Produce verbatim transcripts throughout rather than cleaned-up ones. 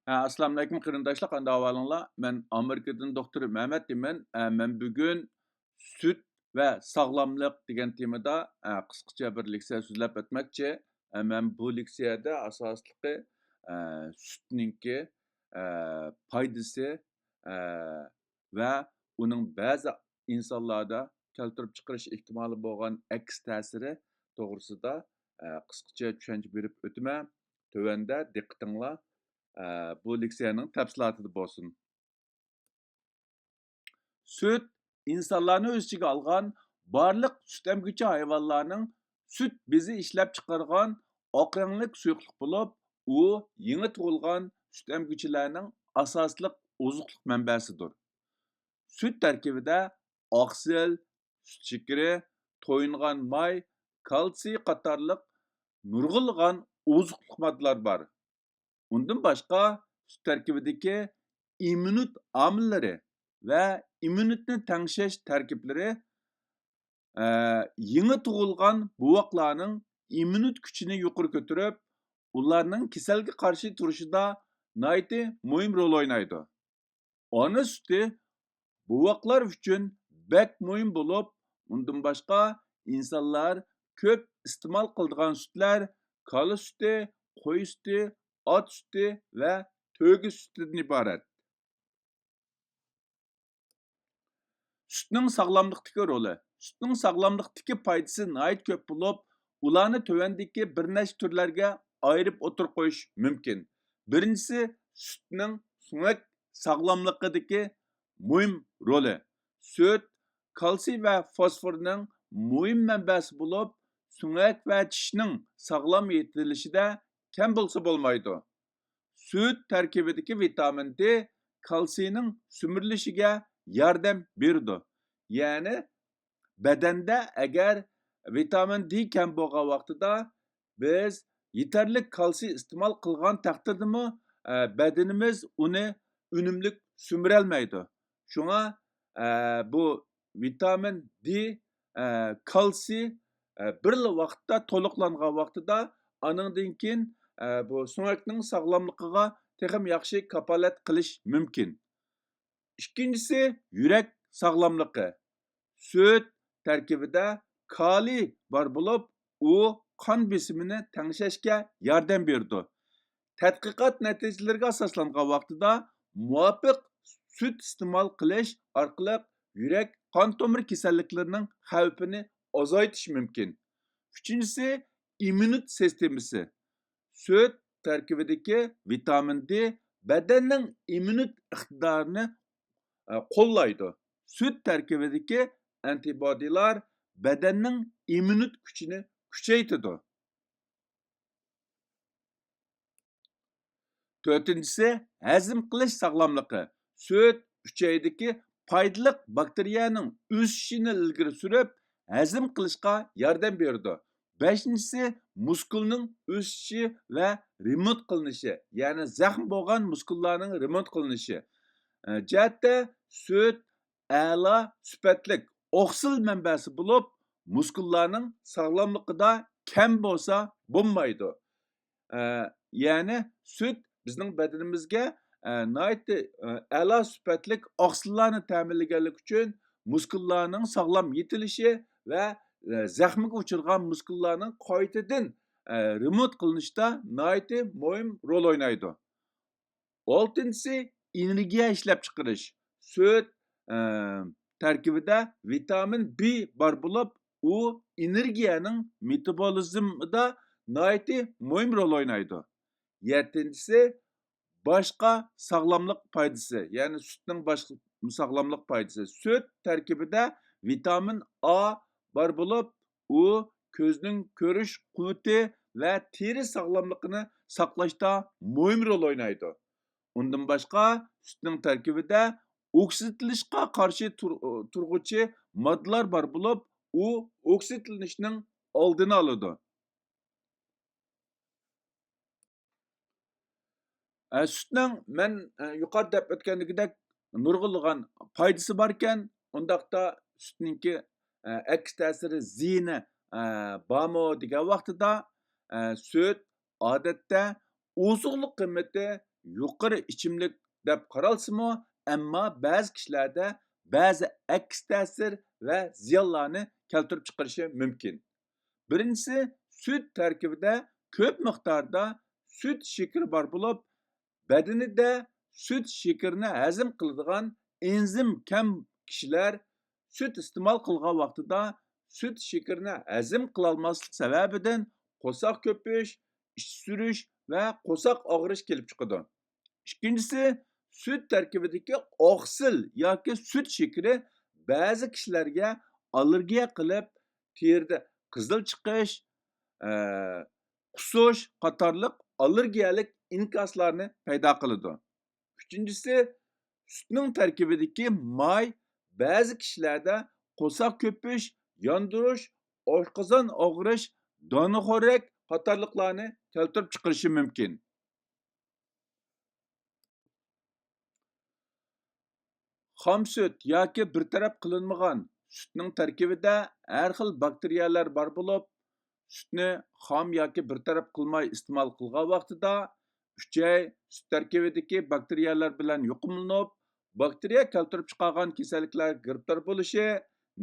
ھە، ئەسسالامۇئەلەيكۇم قېرىنداشلار، قانداق ئەھۋالىڭلار؟ مەن ئامېرىكىدىن دوختۇر مەمەت دېيمەن. ھە، مەن بۈگۈن سۈت ۋە ساغلاملىق دېگەن تېمىدا، ھە، قىسقىچە بىر لېكسىيە سۆزلەپ ئۆتمەكچى. ھە، مەن بۇ لېكسىيەدە ئاساسلىقى، ھە، سۈتنىڭكى، ھە، پايدىسى، ھە، ۋە ئۇنىڭ بەزى ئىنسانلاردا كەلتۈرۈپ چىقىرىش ئېھتىمالى بولغان ئەكس تەسىرى توغرىسىدا، ھە، قىسقىچە چۈشەنچە بېرىپ ئۆتىمەن. تۆۋەندە دىققىتىڭلار، ھە، بۇ لېكسىيەنىڭ تەپسىلاتىدا بولسۇن. سۈت ئىنسانلارنى ئۆز ئىچىگە ئالغان بارلىق سۈت ئەمگۈچى ھايۋانلارنىڭ سۈت بېزى ئىشلەپ چىقارغان ئاق رەڭلىك سۇيۇقلۇق بولۇپ، ئۇ يېڭى تۇغۇلغان سۈت ئەمگۈچىلەرنىڭ ئاساسلىق ئوزۇقلۇق مەنبەسىدۇر. سۈت تەركىبىدە ئاقسىل، سۈت شېكىرى، تويۇنغان ماي، كالتسىي قاتارلىق نۇرغۇنلىغان ئوزۇقلۇق ماددىلار بار. ئۇندىن باشقا، سۈت تەركىبىدىكى ئىممۇنىت ئامىللىرى ۋە ئىممۇنىتنى تەڭشەش تەركىبلىرى، ئە، يېڭى تۇغۇلغان بوۋاقلارنىڭ ئىممۇنىت كۈچىنى يۇقىرى كۆتۈرۈپ، ئۇلارنىڭ كېسەلگە قارشى تۇرۇشىدا ناھايىتى مۇھىم رول ئوينايدۇ. ئانا سۈتى بوۋاقلار ئۈچۈن بەك مۇھىم بولۇپ، ئۇندىن باشقا ئىنسانلار كۆپ ئىستېمال قىلىدىغان سۈتلەر كالا سۈتى، قوي سۈتى، ئات سۈتى ۋە تۆگە سۈتىدىن ئىبارەت. سۈتنىڭ ساغلاملىقتىكى رولى. سۈتنىڭ ساغلاملىقتىكى پايدىسى ناھايىتى كۆپ بولۇپ، ئۇلارنى تۆۋەندىكى بىر نەچچە تۈرلەرگە ئايرىپ ئوتتۇرىغا قويۇش مۇمكىن. بىرىنچىسى، سۈتنىڭ سۆڭەك ساغلاملىقىدىكى مۇھىم رولى. سۈت كالتسىي ۋە فوسفورنىڭ مۇھىم مەنبەسى بولۇپ، سۆڭەك ۋە چىشنىڭ ساغلام يېتىلىشىدە كەم بولسا بولمايدۇ. سۈت تەركىبىدىكى ۋىتامىن دې كالتسىينىڭ سۈمۈرۈلۈشىگە ياردەم بېرىدۇ. يەنى بەدەندە ئەگەر ۋىتامىن دې كەم بولغان ۋاقتىدا بىز يېتەرلىك كالتسىي ئىستېمال قىلغان تەقدىردىمۇ، ئە، بەدىنىمىز ئۇنى ئۈنۈملۈك سۈمۈرەلمەيدۇ. شۇڭا، ئە، بۇ ۋىتامىن دې، ئە، كالتسىي، ئە، بىرلا ۋاقىتتا تولۇقلانغان ۋاقتىدا، ئانىڭدىن كېيىن، ئە، بۇ سۆڭەكنىڭ ساغلاملىقىغا تېخىمۇ ياخشى كاپالەت قىلىش مۇمكىن. ئىككىنچىسى، يۈرەك ساغلاملىقى. سۈت تەركىبىدە كالىي بار بولۇپ، ئۇ قان بېسىمىنى تەڭشەشكە ياردەم بېرىدۇ. تەتقىقات نەتىجىلىرىگە ئاساسلانغان ۋاقتىدا مۇۋاپىق سۈت ئىستېمال قىلىش ئارقىلىق يۈرەك قان تومۇر كېسەللىكلىرىنىڭ خەۋپىنى ئازايتىش مۇمكىن. ئۈچىنچىسى، ئىممۇنىت سىستېمىسى. سۈت تەركىبىدىكى ۋىتامىن دې بەدەننىڭ ئىممۇنىت ئىقتىدارىنى، ئە، قوللايدۇ. سۈت تەركىبىدىكى ئەنتىبودىلار بەدەننىڭ ئىممۇنىت كۈچىنى كۈچەيتىدۇ. تۆتىنچىسى، ھەزىم قىلىش ساغلاملىقى. سۈت ئۈچەيدىكى پايدىلىق باكتېرىيەنىڭ ئۆسۈشىنى ئىلگىرى سۈرۈپ، ھەزىم قىلىشقا ياردەم بېرىدۇ. بەشىنچىسى، مۇسكۇلنىڭ ئۆسۈشى ۋە رېمونت قىلىنىشى، يەنى زەخىم بولغان مۇسكۇللارنىڭ رېمونت قىلىنىشى، ئە، جەھەتتە سۈت ئەلا سۈپەتلىك ئوكسىل مەنبەسى بولۇپ، مۇسكۇللارنىڭ ساغلاملىقىدا كەم بولسا بولمايدۇ. ئە، يەنى سۈت بىزنىڭ بەدىنىمىزگە، ئە، ناھايىتى، ئە، ئەلا سۈپەتلىك ئوكسىللارنى تەمىنلىگەنلىكى ئۈچۈن مۇسكۇللارنىڭ ساغلام يېتىلىشى ۋە، ئە، زەخمىگە ئۇچرىغان مۇسكۇللارنىڭ قايتىدىن، ئە، رېمونت قىلىنىشتا ناھايىتى مۇھىم رول ئوينايدۇ. ئالتىنچىسى، ئېنېرگىيە ئىشلەپچىقىرىش. سۈت، ئە، تەركىبىدە ۋىتامىن بى بار بولۇپ، ئۇ ئېنېرگىيەنىڭ مېتابولىزمىدا ناھايىتى مۇھىم رول ئوينايدۇ. يەتتىنچىسى، باشقا ساغلاملىق پايدىسى، يەنى سۈتنىڭ باشقا ساغلاملىق پايدىسى. سۈت تەركىبىدە ۋىتامىن ئا بار بولۇپ، ئۇ كۆزنىڭ كۆرۈش قۇۋۋىتى ۋە تېرە ساغلاملىقىنى ساقلاشتا مۇھىم رول ئوينايدۇ. ئۇندىن باشقا، سۈتنىڭ تەركىبىدە ئوكسىدلىنىشقا قارشى تۇر-، تۇرغۇچى ماددىلار بار بولۇپ، ئۇ ئوكسىدلىنىشنىڭ ئالدىنى ئالىدۇ. ئە، سۈتنىڭ مەن، ئە، يۇقىرىدا دەپ ئۆتكەندىكىدەك نۇرغۇنلىغان پايدىسى باركەن، ئۇنداقتا سۈتنىڭكى، ئە، ئەكس تەسىرى، زىيىنى، ئە، بارمۇ دېگەن ۋاقتىدا، ئە، سۈت ئادەتتە ئوزۇقلۇق قىممىتى يۇقىرى ئىچىملىك دەپ قارالسىمۇ، ئەمما بەزى كىشىلەردە بەزى ئەكس تەسىر ۋە زىيانلارنى كەلتۈرۈپ چىقىرىشى مۇمكىن. بىرىنچىسى، سۈت تەركىبىدە كۆپ مىقداردا سۈت شېكىرى بار بولۇپ، بەدىنىدە سۈت شېكىرىنى ھەزىم قىلىدىغان ئېنزىم كەم كىشىلەر سۈت ئىستېمال قىلغان ۋاقتىدا سۈت شېكىرىنى ھەزىم قىلالماسلىق سەۋەبىدىن قورساق كۆپۈش، ئىچ سۈرۈش ۋە قورساق ئاغرىش كېلىپ چىقىدۇ. ئىككىنچىسى، سۈت تەركىبىدىكى ئاقسىل ياكى سۈت شېكىرى بەزى كىشىلەرگە ئاللېرگىيە قىلىپ، تېرىدە قىزىل چىقىش، ئە، قۇسۇش قاتارلىق ئاللېرگىيەلىك ئىنكاسلارنى پەيدا قىلىدۇ. ئۈچىنچىسى، سۈتنىڭ تەركىبىدىكى ماي بەزى كىشىلەردە قورساق كۆپۈش، ياندۇرۇش، ئاشقازان ئاغرىش، دانىخورەك قاتارلىقلارنى كەلتۈرۈپ چىقىرىشى مۇمكىن. خام سۈت ياكى بىر تەرەپ قىلىنمىغان سۈتنىڭ تەركىبىدە ھەر خىل باكتېرىيەلەر بار بولۇپ، سۈتنى خام ياكى بىر تەرەپ قىلماي ئىستېمال قىلغان ۋاقتىدا ئۈچەي سۈت تەركىبىدىكى باكتېرىيەلەر بىلەن يۇقۇملىنىپ، باكتېرىيە كەلتۈرۈپ چىقارغان كېسەللىكلەرگە گىرىپتار بولۇشى،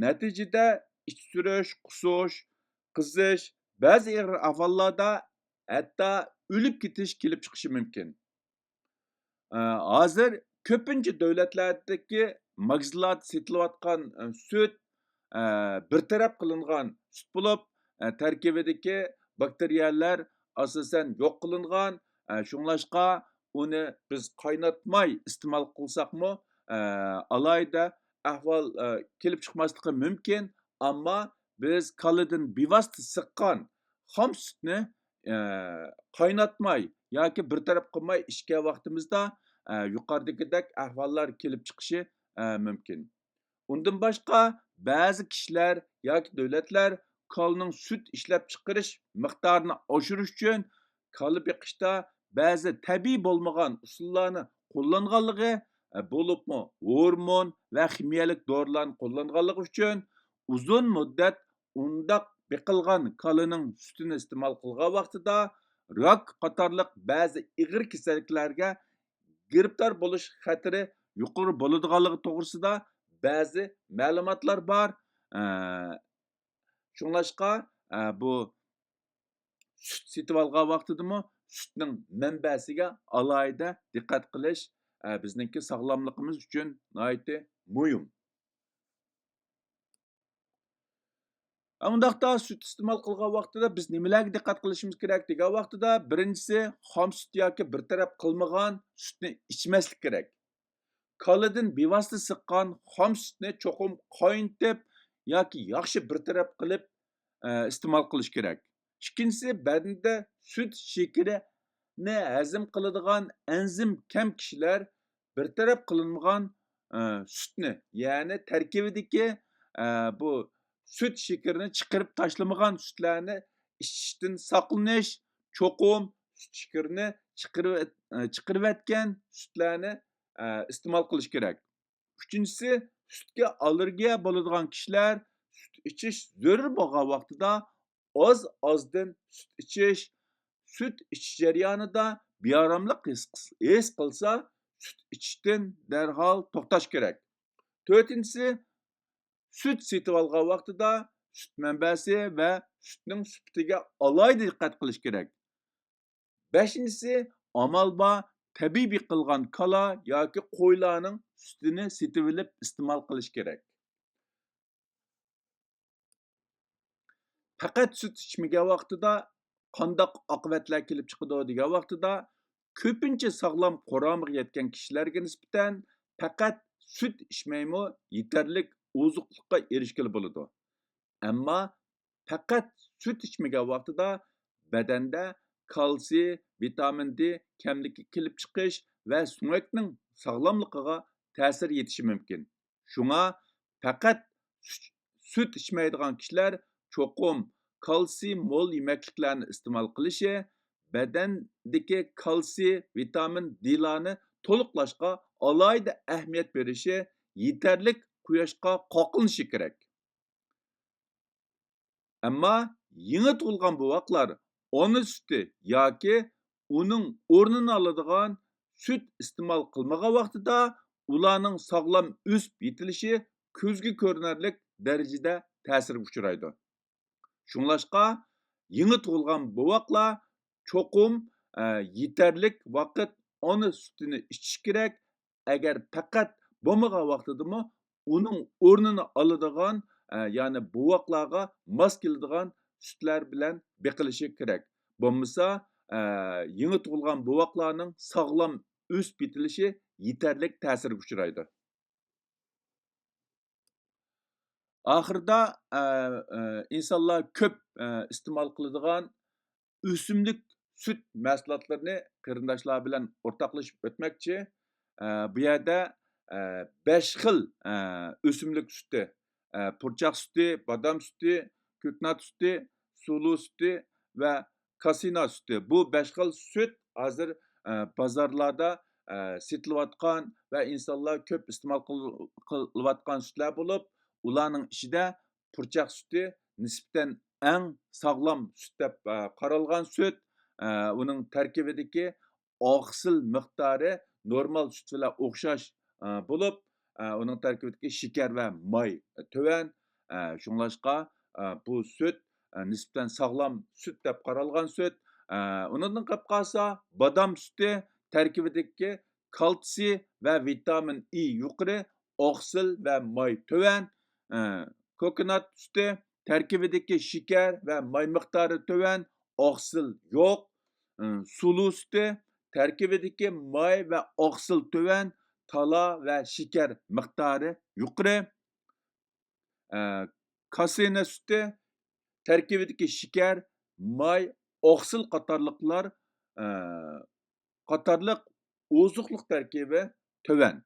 نەتىجىدە ئىچ سۈرۈش، قۇسۇش، قىزىش، بەزى ئېغىر ئەھۋاللاردا ھەتتا ئۆلۈپ كېتىش كېلىپ چىقىشى مۇمكىن. ئە، ھازىر كۆپىنچە دۆلەتلەردىكى ماگىزىنلاردا سېتىلىۋاتقان، ئە، سۈت، ئە، بىر تەرەپ قىلىنغان سۈت بولۇپ، ئە، تەركىبىدىكى باكتېرىيەلەر ئاساسەن يوق قىلىنغان. ئە، شۇڭلاشقا ئۇنى بىز قايناتماي ئىستېمال قىلساقمۇ، ئە، ئالاھىدە ئەھۋال، ئە، كېلىپ چىقماسلىقى مۇمكىن. ئەمما بىز كالىدىن بىۋاسىتە سىققان خام سۈتنى، ئە، قايناتماي ياكى بىر تەرەپ قىلماي ئىچكەن ۋاقتىمىزدا، ئە، يۇقىرىدىكىدەك ئەھۋاللار كېلىپ چىقىشى، ئە، مۇمكىن. ئۇندىن باشقا، بەزى كىشىلەر ياكى دۆلەتلەر كالىنىڭ سۈت ئىشلەپچىقىرىش مىقدارىنى ئاشۇرۇش ئۈچۈن كالا بېقىشتا بەزى تەبىئىي بولمىغان ئۇسۇللارنى قوللانغانلىقى، بولۇپمۇ ھورمون ۋە خىمىيەلىك دورىلارنى قوللانغانلىقى ئۈچۈن ئۇزۇن مۇددەت ئۇنداق بېقىلغان كالىنىڭ سۈتىنى ئىستېمال قىلغان ۋاقتىدا راك قاتارلىق بەزى ئېغىر كېسەللىكلەرگە گىرىپتار بولۇش خەتىرى يۇقىرى بولىدىغانلىقى توغرىسىدا بەزى مەلۇماتلار بار. ئە، شۇڭلاشقا، ئە، بۇ سۈت سېتىۋالغان ۋاقتىدىمۇ سۈتنىڭ مەنبەسىگە ئالاھىدە دىققەت قىلىش، ئە، بىزنىڭكى ساغلاملىقىمىز ئۈچۈن ناھايىتى مۇھىم. ئە، ئۇنداقتا سۈت ئىستېمال قىلغان ۋاقتىدا بىز نېمىلەرگە دىققەت قىلىشىمىز كېرەك دېگەن ۋاقتىدا، بىرىنچىسى، خام سۈت ياكى بىر تەرەپ قىلمىغان سۈتنى ئىچمەسلىك كېرەك. كالىدىن بىۋاسىتە سىققان خام سۈتنى چوقۇم قاينىتىپ ياكى ياخشى بىر تەرەپ قىلىپ، ئە، ئىستېمال قىلىش كېرەك. ئىككىنچىسى، بەدەندە سۈت شېكىرىنى ھەزىم قىلىدىغان ئەنزىم كەم كىشىلەر بىر تەرەپ قىلىنمىغان، ئە، سۈتنى، يەنى تەركىبىدىكى، ئە، بۇ سۈت شېكىرىنى چىقىرىپ تاشلىمىغان سۈتلەرنى ئىچىشتىن ساقلىنىش، چوقۇم سۈت شېكىرىنى چىقىرىۋەت-، ئە، چىقىرىۋەتكەن سۈتلەرنى، ئە، ئىستېمال قىلىش كېرەك. ئۈچىنچىسى، سۈتكە ئاللېرگىيە بولىدىغان كىشىلەر سۈت ئىچىش زۆرۈر بولغان ۋاقتىدا ئاز-ئازدىن سۈت ئىچىش، سۈت ئىچىش جەريانىدا بىئاراملىق ھېس، ھېس قىلسا، سۈت ئىچىشتىن دەرھال توختاش كېرەك. تۆتىنچىسى، سۈت سېتىۋالغان ۋاقتىدا سۈت مەنبەسى ۋە سۈتنىڭ سۈپىتىگە ئالاھىدە دىققەت قىلىش كېرەك. بەشىنچىسى، ئامال بار تەبىئىي بېقىلغان كالا ياكى قويلارنىڭ سۈتىنى سېتىۋېلىپ ئىستېمال قىلىش كېرەك. پەقەت سۈت ئىچمىگەن ۋاقتىدا قانداق ئاقىۋەتلەر كېلىپ چىقىدۇ دېگەن ۋاقتىدا، كۆپىنچە ساغلام قۇرامىغا يەتكەن كىشىلەرگە نىسبەتەن پەقەت سۈت ئىچمەيمۇ يېتەرلىك ئوزۇقلۇققا ئېرىشكىلى بولىدۇ. ئەمما پەقەت سۈت ئىچمىگەن ۋاقتىدا بەدەندە كالتسىي، ۋىتامىن دې كەملىكى كېلىپ چىقىش ۋە سۆڭەكنىڭ ساغلاملىقىغا تەسىر يېتىشى مۇمكىن. شۇڭا پەقەت سۈت، سۈت ئىچمەيدىغان كىشىلەر چوقۇم كالتسىي مول يېمەكلىكلەرنى ئىستېمال قىلىشى، بەدەندىكى كالتسىي، ۋىتامىن دېلارنى تولۇقلاشقا ئالاھىدە ئەھمىيەت بېرىشى، يېتەرلىك قۇياشقا قاقلىنىشى كېرەك. ئەمما يېڭى تۇغۇلغان بوۋاقلار ئانا سۈتى ياكى ئۇنىڭ ئورنىنى ئالىدىغان سۈت ئىستېمال قىلمىغان ۋاقتىدا ئۇلارنىڭ ساغلام ئۆسۈپ يېتىلىشى كۆزگە كۆرۈنەرلىك دەرىجىدە تەسىرگە ئۇچرايدۇ. شۇڭلاشقا، يېڭى تۇغۇلغان بوۋاقلار چوقۇم، ئە، يېتەرلىك ۋاقىت ئانا سۈتىنى ئىچىشى كېرەك. ئەگەر پەقەت بولمىغان ۋاقتىدىمۇ ئۇنىڭ ئورنىنى ئالىدىغان، ئە، يەنى بوۋاقلارغا ماس كېلىدىغان سۈتلەر بىلەن بېقىلىشى كېرەك. بولمىسا، ئە، يېڭى تۇغۇلغان بوۋاقلارنىڭ ساغلام ئۆسۈپ يېتىلىشى يېتەرلىك تەسىرگە ئۇچرايدۇ. ئاخىرىدا، ئە، ئە، ئىنسانلار كۆپ، ئە، ئىستېمال قىلىدىغان ئۆسۈملۈك سۈت مەھسۇلاتلىرىنى قېرىنداشلار بىلەن ئورتاقلىشىپ ئۆتمەكچى. ئە، بۇ يەردە، ئە، بەش خىل، ئە، ئۆسۈملۈك سۈتى، ئە، پۇرچاق سۈتى، بادام سۈتى، كۆكنات سۈتى، سۇلۇ سۈتى ۋە كاسىنا سۈتى. بۇ بەش خىل سۈت ھازىر، ئە، بازارلاردا، ئە، سېتىلىۋاتقان ۋە ئىنسانلار كۆپ ئىستېمال قىل-، قىلىۋاتقان سۈتلەر بولۇپ، ئۇلارنىڭ ئىچىدە پۇرچاق سۈتى نىسبەتەن ئەڭ ساغلام سۈت دەپ، ئە، قارالغان سۈت. ئە، ئۇنىڭ تەركىبىدىكى ئاقسىل مىقدارى نورمال سۈت بىلەن ئوخشاش، ئە، بولۇپ، ئە، ئۇنىڭ تەركىبىدىكى شېكەر ۋە ماي تۆۋەن. ئە، شۇڭلاشقا، ئە، بۇ سۈت، ئە، نىسبەتەن ساغلام سۈت دەپ قارالغان سۈت. ئە، ئۇنىڭدىن قېلىپ قالسا، بادام سۈتى تەركىبىدىكى كالتسىي ۋە ۋىتامىن ئى يۇقىرى، ئاقسىل ۋە ماي تۆۋەن. ئە، كوكونات سۈتى تەركىبىدىكى شېكەر ۋە ماي مىقدارى تۆۋەن، ئاقسىل يوق. ئە، سۇلۇ سۈتى تەركىبىدىكى ماي ۋە ئاقسىل تۆۋەن، تالا ۋە شېكەر مىقدارى يۇقىرى. ئە، كاسىنا سۈتى تەركىبىدىكى شېكەر، ماي، ئاقسىل قاتارلىقلار، ئە، قاتارلىق ئوزۇقلۇق تەركىبى تۆۋەن.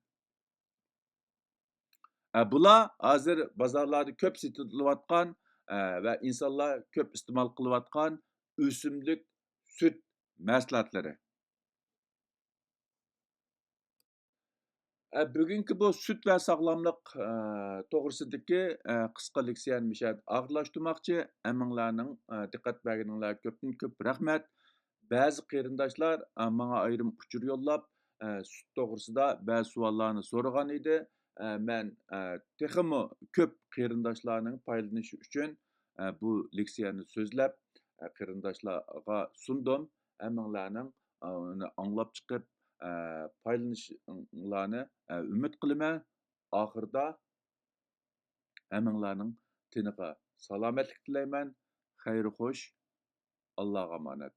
ئە، بۇلار ھازىر بازارلاردا كۆپ سېتىلىۋاتقان، ئە، ۋە ئىنسانلار كۆپ ئىستېمال قىلىۋاتقان ئۆسۈملۈك سۈت مەھسۇلاتلىرى. ئە، بۈگۈنكى بۇ سۈت ۋە ساغلاملىق، ئە، توغرىسىدىكى، ئە، قىسقا لېكسىيەنى مۇشۇ يەردە ئاخىرلاشتۇرماقچى. ھەممىڭلارنىڭ، ئە، دىققەت بەرگىنىڭلارغا كۆپتىن كۆپ رەھمەت. بەزى قېرىنداشلار، ئە، ماڭا ئايرىم ئۇچۇر يوللاپ، ئە، سۈت توغرىسىدا بەزى سوئاللارنى سورىغان ئىدى. ئە، مەن، ئە، تېخىمۇ كۆپ قېرىنداشلارنىڭ پايدىلىنىشى ئۈچۈن، ئە، بۇ لېكسىيەنى سۆزلەپ، ئە، قېرىنداشلارغا سۇندۇم. ھەممىڭلارنىڭ، ئە، ئۇنى ئاڭلاپ چىقىپ، ئە، پايدىلىنىشىڭلارنى، ئە، ئۈمىد قىلىمەن. ئاخىرىدا ھەممىڭلارنىڭ تېنىغا سالامەتلىك تىلەيمەن. خەير خوش، ئاللاغا ئامانەت.